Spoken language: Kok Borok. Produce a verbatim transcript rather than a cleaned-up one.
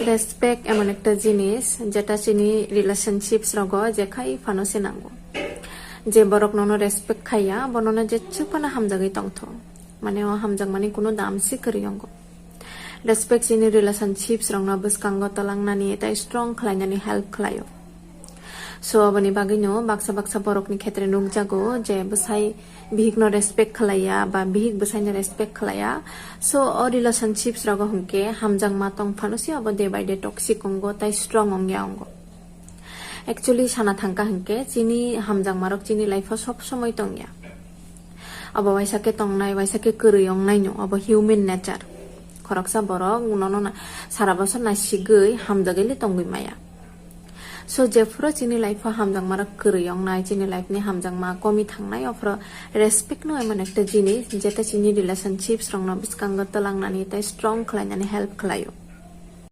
Respect emon ekta jinis jeta chini relationships rogo jekhai phano se nango. Je borok nono respect khaiya, bo nono jechuk phano hamjagwi tongtho. Mane o hamjakmani kuno dam se kwrwi ongo. Respect chini relationships rokno bwskango twlangnani tei strong khlainani help khlaio. So aboni bagwino baksa baksa borokni khetre nukjago je bwsai bihikno respect khlaiya ba bihik bwsaino respect khlaiya. So o relationships rogo hwnkhe hamjakma tong phano se abo day by day toxic ongo tei strong ongya ongo. Actually sana thangkha hwnkhe chini hamjakmarok chini life o sob somoi tongya. Abo waisa khe tongnai, waisa khe kwrwi ongnaino, abo human nature. Khoroksa borok nono na-, sara bosor naisigwi hamjagwi le tongwi maya. So jephuru chini life o hamjakmarok kwrwi ongnai, chini life ni hamjakma komi thangnai, ophuru respect no emon ekta jinis jeta chini relationships rokno bwskango twlangnani tei strong khlainani help khlaio.